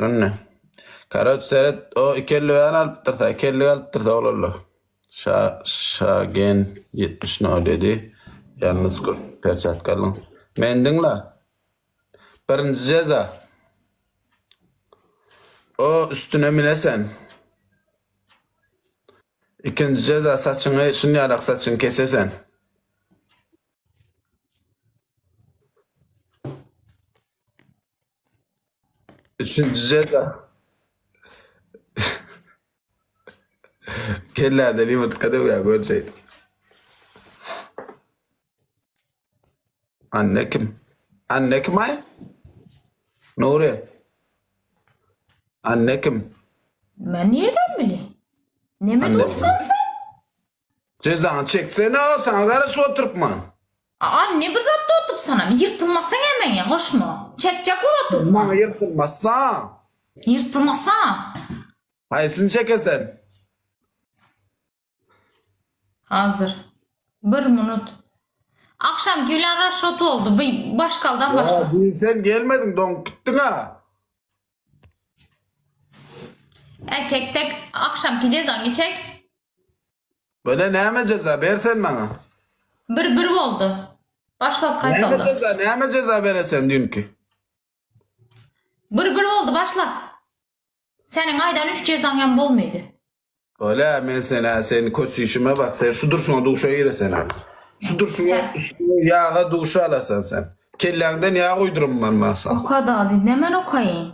Dur indi. Karoç seret o 250 bäni alypdyrsa, 250 alypdyrsa olarla. Şa Şagen 70 07 Ýalňyz gül perçatkalyň. Men diňle. Birinji jeza. O üstüne minesen. Ikinji jeza saçyňy şun ýalak saçyňy kesesen. Üçünji jeza. Kelläden ýumurtga döwýär görjeýdim. Anne kim? Anne kim aý? Nuri. Anne kim? Men nirden bileyim? Neme Anne. dursan sen? Jezany çeksene o saňa garaşyp oturypman. A ne bir zat da otup sana. Ýyrtylmasaň emeňe hoşma. Çekjek otup. Maňa ýyrtylmazsaň. Ýyrtylmasaň. Haýsyny çekesen? Hazır. Bir minut. Akşamki bilen raşot oldu. Bir başkaldan başla. Ya düýn sen gelmediň doňup gitdiň ha. Erkek tek akşamki cezaňy çek. Böyle näme ceza ber sen maňa. Bir bir boldy. Başlap Näme gaýtaldy. ceza näme ceza beresen düýnki? Bir bir boldy başla. Seniň aýdan üç jezaň hem bolmady. Öyle men sen seni kösüşime bak sen şu durşuňa duşa giresen ha. Şu durşuňa üstüňe ýaga duşa alasan sen. Kelläňden ýag uýdurym ben ben sana. Oka dady, ne men okaýyn?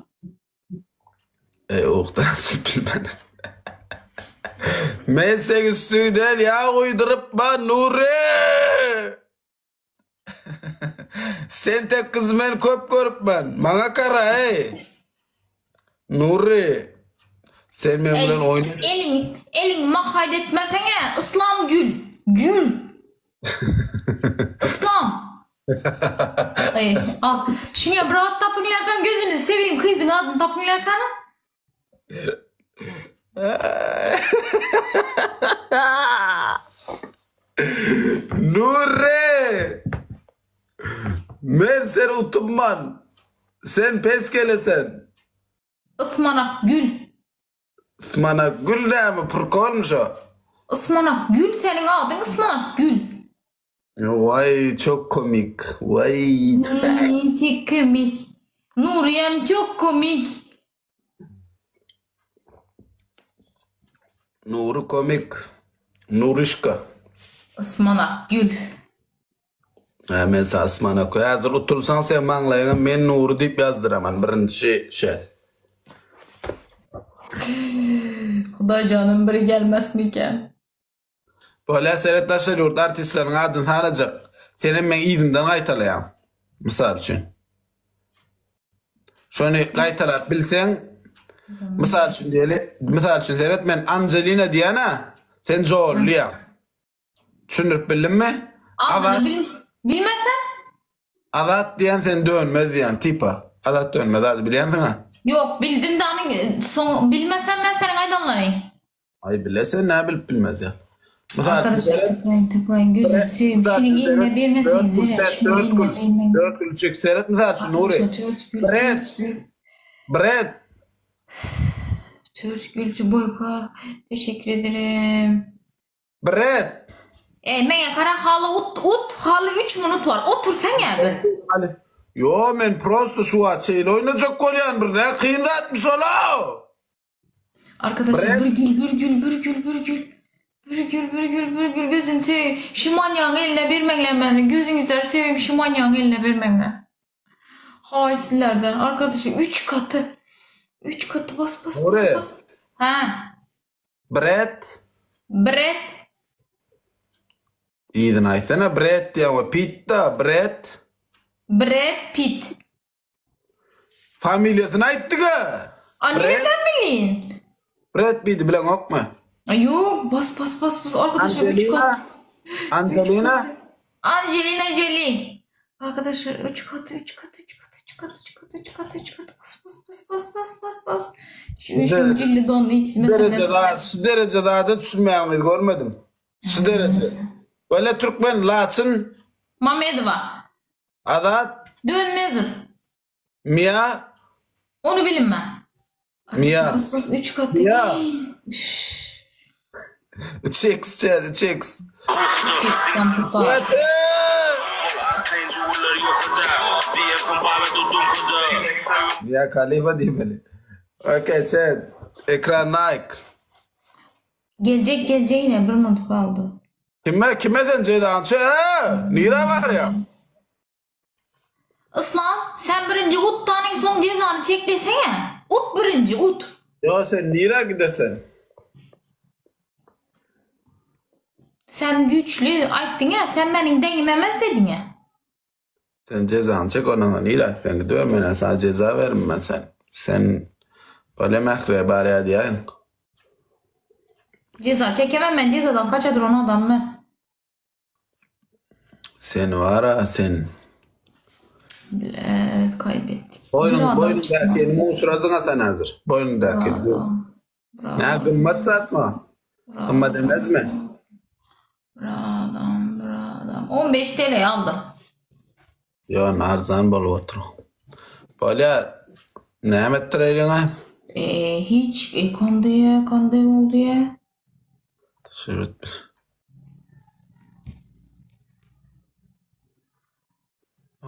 E okdan açyp bilmen. Men seň üstüňden ýag uýduryp ben Nuri. Sen tek gyzy men köp görüpmen. Maňa gara eý. Nuri. Sen men bilen oýun. Eliňi, eliňi mahaýt etmeseň-ä, Yslam gül. Gül. Yslam. Eý, al. Şuňa bir at tapyňlarkan gözüni seveyim gyzyň adyny tapyňlarkana. Nuri! Men seni utumman. Sen pes gelesen. Ysmanak gül. Ysmanak gül näme prkolmy şo? Ysmanak gül seniň adyň Ysmanak gül. Waý çok komik. Waý. Çok komik. Nuriyem çok komik. Nuri komik. Nurişka. Ysmanak gül. Ha, men sana ysmanak. Häzir utulsaň sen maňlaýyňa men Nury diýip ýazdyraman birinji şert. Hudaý janym biri gelmezmikä? Bolýa seret daşary ýurt artistleriniň adyny sanajak. Senem meň yzymdan gaýtalaýaň. Mysal üçin. Şony gaýtalap bilseň, mysal üçin diýeli, mysal üçin seret men Angelina diýýän-ä, sen Jolly diýýäň. Düşündirip bildimmi? Adyny bil bilmesem? Azat diýen sen dönmez diýen tipa. Azat dönmez ady bilýänsiň-ä? Ýok, bildim danyň soň bilmesem men seniň aýdanlaryň. Aý bile sen nä bilip bilmez ýa. Mysal Arkadaşlar tıklaýyn tıklaýyn gözüni söýüm şunuň eline bermeseňiz zere şunuň eline bermeň. 4 gül çek seret mysal üçin Nuri. Bred. Bred. Tört gülçi boýka teşekkür ederim. Bred. Ey meňe kara haly ut ut haly 3 minut bar otursaň ä bir. Ýo men prosto şu wagt şeýle oýnajak bolýan bir nä kyn zatmyş ol-ow. Arkadaşlar bir gül bir gül bir gül bir gül bir gül bir gül bir gül gözün seveyim. Şu manyağın eline bermeňler meni. Gözüňizler seveyim şu manyağın eline bermeňler. Hay sizlerden arkadaşlar 3 katı. 3 katı bas bas bas Nuri. bas. Ha. Bred. Bret. Yzyny aýtsana Bred diýen we Pitt-da Bred. Bred Pitt. Familiýasyny aýtdyk-a. A nireden bilin? Brad Pitt'i bileňokmy? A ýok, bas bas bas bas arkadaşlar 3 kat. Angelina. Angelina Jolie. Arkadaşlar 3 kat 3 kat 3 kat 3 kat 3 kat 3 kat 3 kat bas bas bas bas bas bas bas. Şu şu dilli donlu ikisi mesela. Şu derece daha da düşünmeýäňizi görmedim. Şu dereje. Böyle türkmen Laçyn Mamedowa. Azat. Dönmezow. Mia. Ony bilinme. Mia. Bas bas 3 katı. Mia. 3x çäz 3x. Sen kurtar. Mia Khalifa diýmeli. Okey chat. Ekran like. Gelecek gelecek yine bir minut kaldı. Kime kime sen Ceydan? Çe, nira barýaň? Yslam sen birinji ut danyň soň jezany çek desene. Ut birinji ut. Yo sen nira gidesen? Sen güçlü aýtdyň ya sen meniň deňim emes dediň ya. Sen jezany çek ondan soň nira sen gidiber men sana ceza berim ben sen. Sen böyle mähriye barýa diýäýiň. Ceza çekemem ben cezadan kaçadır onu adam mez. Sen wara sen. Bilet kaybettik. Bir Boýnuň adam boýnuň çıkmadı. däkini musurazyňa sen hazir. Boýnuň däkini. Bravo. Bravo. Ne gymmat zatmy? Bravo. Gymmat emesmi? Bravo adam, bravo adam. 15 TL aldım. Ýo, arzan bolup otur. Bolýa, näme etdireýliň-aý? Ee, hiç e, kandaya kandaya oldu ya. Şuret.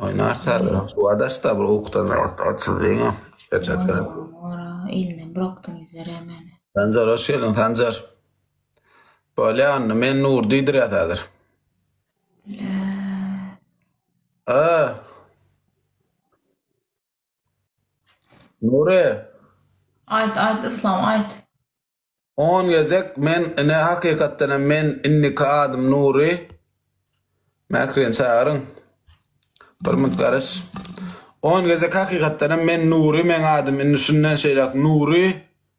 Oýnar sar. Wadaş da bir ukdan açyldyň. Gerçekten. Ora, eline bıraktın izleri hemen. Sanjar hoş geldin Sanjar. Bolýa, onda men Nur diýdirýär häzir. Aa. Nury. Ayt ayt İslam ayt. On gezek men ine hakykatdan hem men indiki adym Nury. Mährini çagyryň. Bir minut garaş. On gezek hakykatdan hem men Nury meň adym indi şundan şeýläk Nury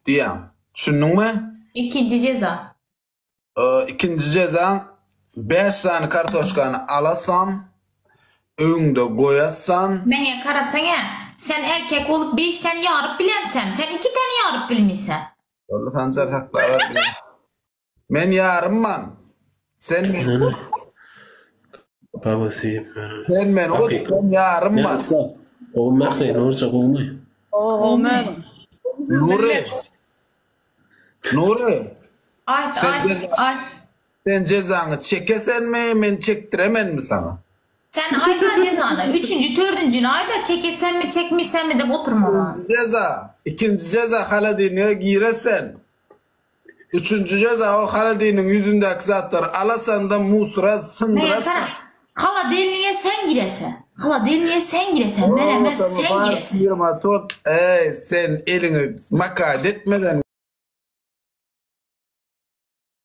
diýýäň. Düşündiňmi? İkinci ceza. Ikinji jezaň 5 sany kartoşkany alasan, öňüňde goýasan. Meňe garasaňa, sen erkek bolup 5 tane ýaryp bilemsem, sen 2 tane ýaryp bilmeýsen. Boldy Sanjar saklaber bizi. Men ýarymman. Sen men ut. Babasy. Sen men ut, sen ýarymman. Gowy Mähri, Nurja gowmy? Gowy. Nury. Nury. Aýt, Sen aýt, ceza- aýt. Sen jezaňy çekesenmi, men çekdiremenmi saňa? Sen aýda cezany. Üçünji, dördünjini aýda çekesenmi, çekmeýsenmi diýip oturma. Ceza. Ikinji ceza holodilnige giresen. Üçünji ceza o holodilnigiň ýüzündäki zatlary alasan da musura Meňe syndyrasan. gara. Holodilnige sen giresen. Holodilnige sen giresen. Men emes, sen giresen. Firma tut. Ey sen eliňi makat etmeden.